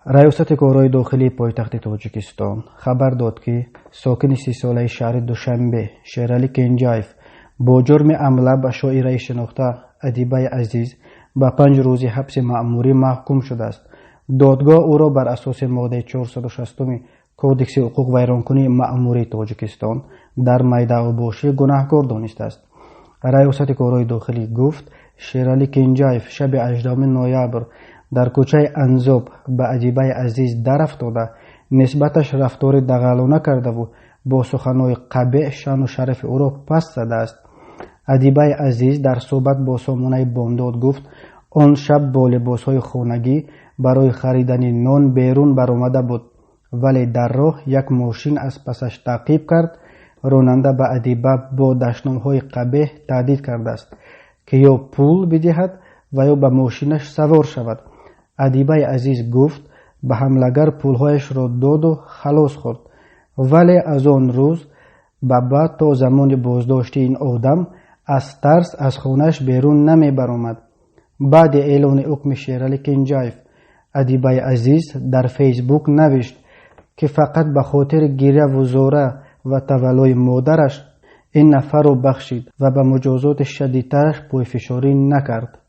Раёсати корҳои дохилии пойтахти Тоҷикистон хабар дод, ки сокини 30-солаи шаҳри Душанбе Шералӣ Кенҷаев бо ҷурми ҳамла ба шоираи шинохта Адибаи Азиз ба 5 рӯзи ҳабси маъмурӣ маҳкум шудааст. Додгоҳ ӯро бар асоси моддаи 460 Кодекси ҳуқуқвайронкунии маъмурии Тоҷикистон дар майдаобошӣ гунаҳкор донистааст. Раёсати корҳои дохилӣ гуфт, Шералӣ Кенҷаев шаби 18 ноябр дар кӯчаи Анзоб ба Адибаи Азиз дарафтода, нисбаташ рафтори дағалона кардаву бо суханҳои қабеҳ шаъну шарафи ӯро паст задааст. Адибаи Азиз дар суҳбат бо сомонаи Бомдод гуфт, он шаб бо либосҳои хонагӣ барои харидани нон берун баромада буд, вале дар роҳ як мошин аз пасаш таъқиб кард. Ронанда ба Адиба бо дашномҳои қабеҳ таҳдид кардааст, ки ё пул бидиҳад ва ё ба мошинаш савор шавад. Адибаи Азиз гуфт, ба ҳамлагар пулҳояшро доду халос хӯрд, вале аз он рӯз ба баъд то замони боздошти ин одам аз тарс аз хонааш берун намебаромад. Баъди эълони ҳукми Шералӣ Кенҷаев Адибаи Азиз дар Фейсбук навишт, ки фақат ба хотири гиряву зора ва таваллои модараш ин нафарро бахшид ва ба муҷозоти шадидтараш пойфишорӣ накард.